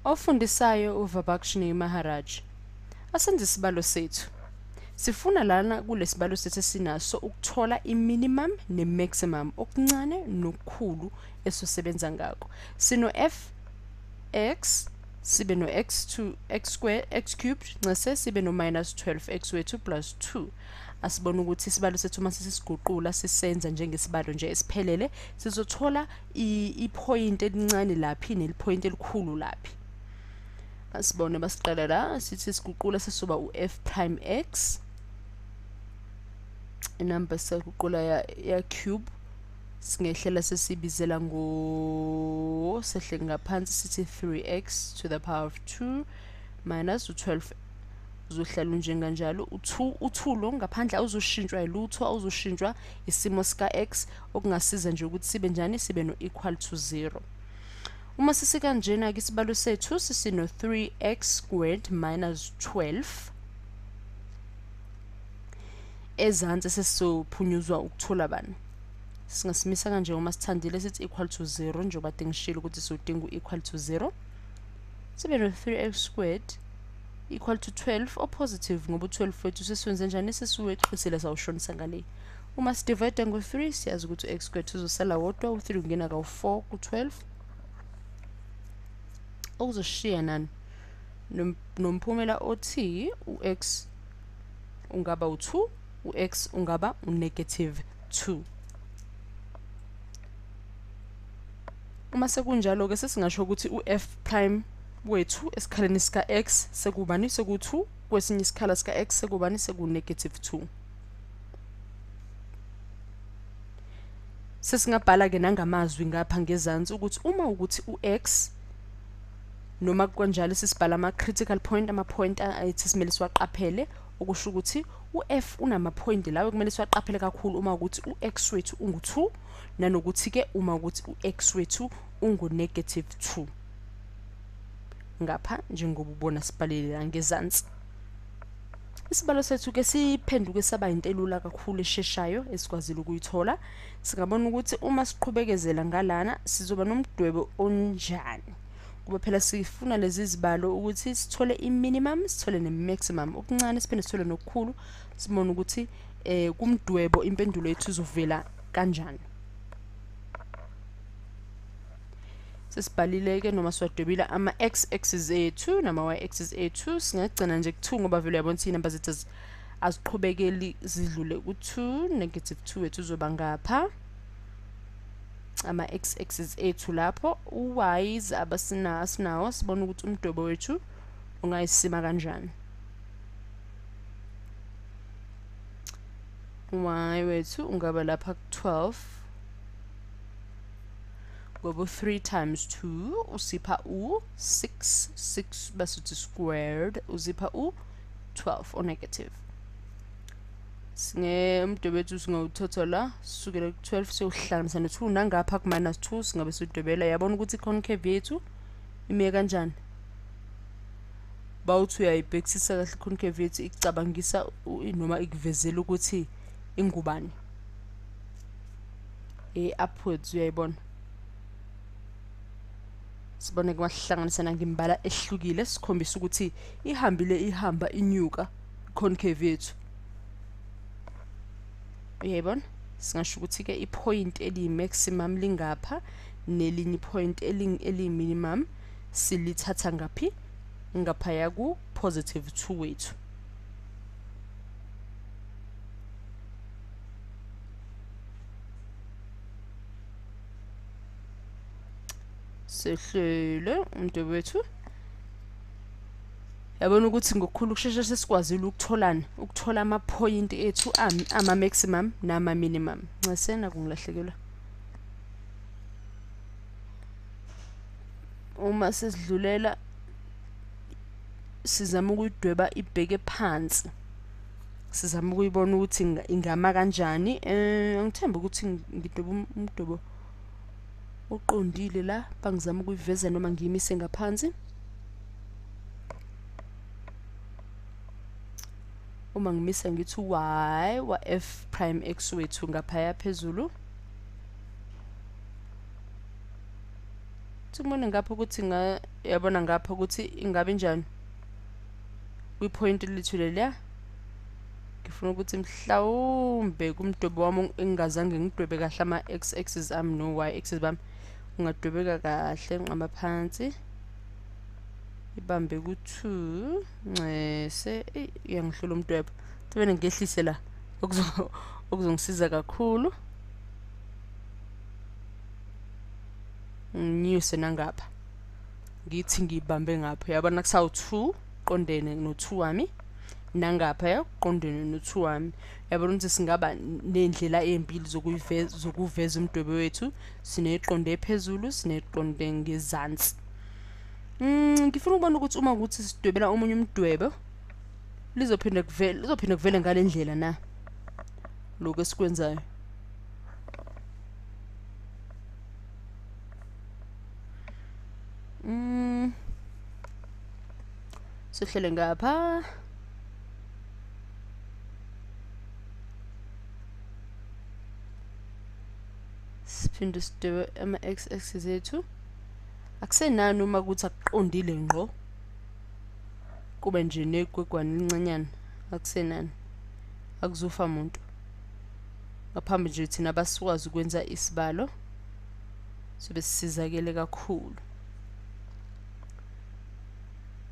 Ofundisayo uVabakshini Maharaj. Asenze isibalo sethu. Sifuna lana kulesibalo sethu esinaso ukuthola i-minimum ne-maximum, okuncane nokukhulu esisebenza ngakho. Sino f x sibe no x2 x square x cubed ncese sibe no minus 12x wethu plus 2. Asibona ukuthi isibalo sethu uma sisiguqula sisenza njengesibalo nje esiphelele, sizothola i-point elincane laphi nelipoint elikhulu laphi. Asibone basiqala la, sithi siguqula sesizoba u-f prime x, inumber siguqula ya cube, singehlela sesibizela ngo sehle ngaphansi sithi 3x to the power of 2 minus u12 uzohlala njenganjalo. U2 u2 lo ngaphandle awuzoshintshwa ilutho, awuzoshintshwa isimo sika x, okungasiza nje ukuthi sibe njani, sibe no equal to 0. Uma sisikanjena ke isibalo sethu sisino 3x squared minus 12 ezansi sesizophunyuzwa ukuthola bani. Singasimisa kanje uma sithandile sithi equal to 0, njengoba ngishilo ukuthi sodinga u-equal to 0. Sibe no 3x squared equal to 12 o positive ngoba u12 wethu sesiwenze njani, sesiweqisile sawushonisa ngale. Uma sidivide ngo3 siyazi ukuthi u-x squared uzosala wodwa, u3 ungena kawu4 ku12, okuzoshiya nani nomphumela othi u-x ungaba u2, u-x ungaba u-negative 2. Uma sekunjalo ke sesingasho ukuthi u-f prime wethu esikhaleni sika x sekubani, seku2, kwesinye isikhala sika x sekubani, seku negative 2. Sesingabhala ke nangamazwi ngapha ngezansi ukuthi uma ukuthi u-x noma kanjalo sisibhala ama critical point, ama point athi simele siwaqaphele, okusho ukuthi u-f unama point lawo kumele siwaqaphele kakhulu uma ukuthi u-x wethu ungu2 nanokuthi ke uma ukuthi u-x wethu ungu negative 2. Ngapha njengoba ubona sibhalile la ngezansi. Isibalo sethu ke siphenduke saba into elula kakhulu esheshayo esikwazile ukuyithola. Singabona ukuthi uma siqhubekezela ngalana sizoba nomdwebo onjani, kuba phela sifuna lezi zibalo ukuthi sithole i-minimum, sithole ne-maximum, okuncane siphinde sithole nokukhulu, sibone ukuthi kumdwebo impendulo yethu izovela kanjani. Sesibhalile ke noma siwadwebile ama x axis ethu nama y axis ethu. Singagcina nje ku2 ngoba vele uyabona ukuthi inamba zethu aziqhubekeli zidlule ku2. Negative 2 wethu uzoba ngapha, ama x axis ethu lapho, u-y's abasinawo. Sibona ukuthi umdwebo wethu ungayisima kanjani. Y wethu ungaba lapha ku12 ngoba 3 times 2 usipha u6, 6 bese uthi squared usipha u12 o negative. Singe umdwebo wethu singawuthatha la sukela ku12 siyohlanganisa no2 nangapha ku minus 2 singabe sidwebela. Yabona ukuthi concave yethu ime kanjani, bawuthi uyayibhekisisa kahle concave yethu ikucabangisa noma ikuvezela ukuthi ingubani, upwards uyayibona. Sibone kwahlanganisa nangembala ehlukile sikhombisa ukuthi ihambile ihamba inyuka concave yethu, uyayibona. Singasho ukuthi ke ipoint eliyi maximum lingapha nelinye ipoint eliyi minimum silithatha ngaphi, ngaphaya ku positive 2 wethu. Sehlele umdwebo wethu, yabona ukuthi ngokukhulu ukushesha sesikwazile ukutholana, ukuthola ama point ethu ama maximum nama minimum. Ncesena kungilahlekelwa uma sesidlulela sizama ukuyidweba ibheke phansi, sizama ukuyibona ukuthi ingama kanjani. Angithemba ukuthi ngidweba umdwebo oqondile la, bangizama ukuyiveza noma ngiyimise ngaphansi. Uma ngimisa ngithi y wa f prime x wethu ngaphaya phezulu, Ngibone ngapha ukuthi yabona ngapha ukuthi ingabe njani kwipoint lethu leliya. Ngifuna ukuthi mhlawumbe kumdwebo wami engingazange ngidwebe kahle ama-x axis ami no-y axis bami, ungadwebeka kahle nqama phansi, ibambe ku-2 ncese. Iyangihlula umdwebo, thibene ngehlise la okuzongisiza kakhulu, nginyuse nangapha, ngithi ngibambe ngapha. Yabona kusawu-2 qondene no-2 wami, nangapha yaqondene no-2 wami. Yabona ukuthi singaba nendlela ezimbili zokuveza umdwebo wethu, sineqonde phezulu, sineqonde ngezansi. Ngifuna ukubona ukuthi uma ukuthi sidwebela omunye umdwebo lizophinde kuvele ngale ndlela na lokho esikwenzayo. Sihlele ngapha. Siphinde sidwebe ama-x axis ethu. Akusenani uma kuthi akuqondile ngqo, kube nje negwegwane elincanyana, akusenani, akuzufa muntu. Ngaphambi nje thina basikwazi ukwenza isibalo sobe sisizakele kakhulu.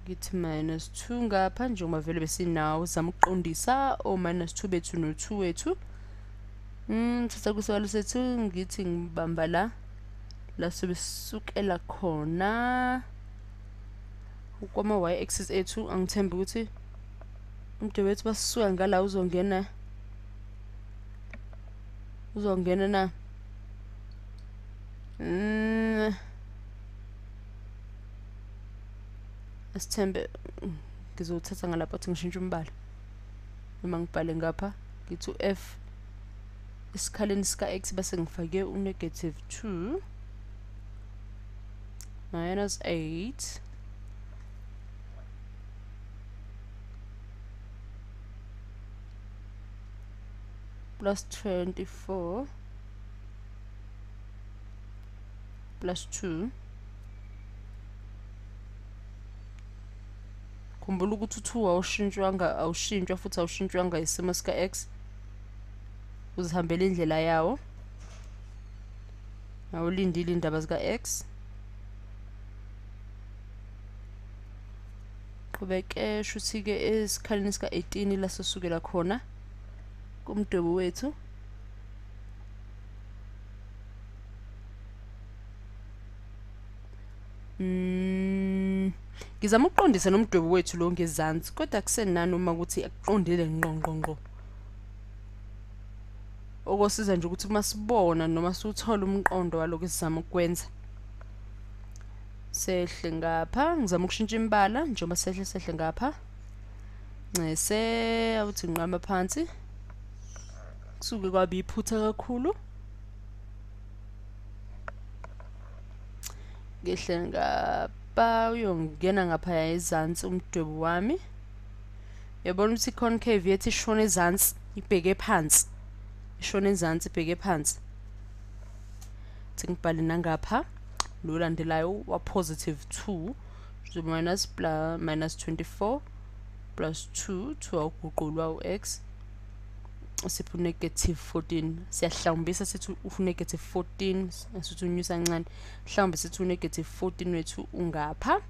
Ngithi -2 ngapha njengoba vele besinawo, sizama ukuqondisa o--2 bethu no-2 wethu. Thatha kwisibalo sethu, ngithi ngibamba la sobe sisukela khona kwama-y axis ethu. Angithembi ukuthi umdwebo wethu basisuka ngala uzongena na. Asithembe ngizowuthatha ngalapha ukuthi ngishintshe umbala, noma ngibhale ngapha ngithi u-f esikhaleni sika-x bese ngifake u--2 -8 plus 24 plus 2. Khumbula ukuthi u-2 awushintshwa futhi awushintshwanga isimo sika-x, uzihambela indlela yawo, awulindile indaba zika-x. Qhubeke shuthi-ke esikhaleni sika-18 la sosukela khona kumdwebo wethu. Ngizama ukuqondisa nomdwebo wethu lo ngezansi, kodwa kusenani uma ukuthi akuqondile ngqo ngqo ngqo. Okosiza nje ukuthi uma sibona noma siwuthola umqondo walokho esizama ukwenza. Sehle ngapha, ngizama ukushintsha imbala njengoba sehle ngapha. Ncese awuthi nqama phansi, kusuke kwabe iphutha kakhulu. Ngehle ngapha, uyongena ngapha ezansi umdwebo wami. Uyabona ukuthi i-concave yethu ishona ezansi ibheke phansi, ishona ezansi ibheke phansi. Thi ngibhale nangapha lo landelayo wa positive 2 minus minus 24 plus 2, 2 awuguqulwa u-x, siphu negative 14. Siyahlawumbisa sithi u-negative 14, sithi unyusa kancane, mhlawumbe sithi u-negative 14 wethu ungapha.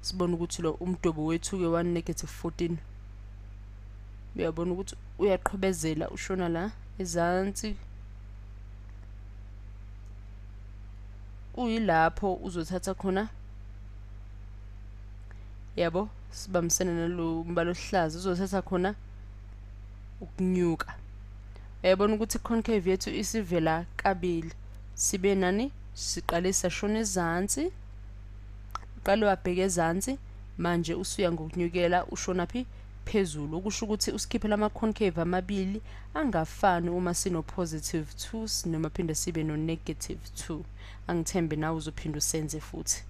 Sibona ukuthi lo umdwebo wethu ke wa negative 14, uyabona ukuthi uyaqhubezela ushona la ezansi, kuyilapho uzothatha khona, yabo, sibambisene nalo mbalo ohlaza, uzothatha khona ukunyuka. Uyabona ukuthi i-concave yethu isivela kabili, sibe nani, siqale sashona ezansi, uqale wabheka ezansi, manje usuya ngokunyukela ushona phi, phezulu. Okusho ukuthi usikhiphela ama-concave amabili angafani uma sino positive 2 noma phinde sibe no negative 2. Angithembe nawe uzophinde usenze futhi.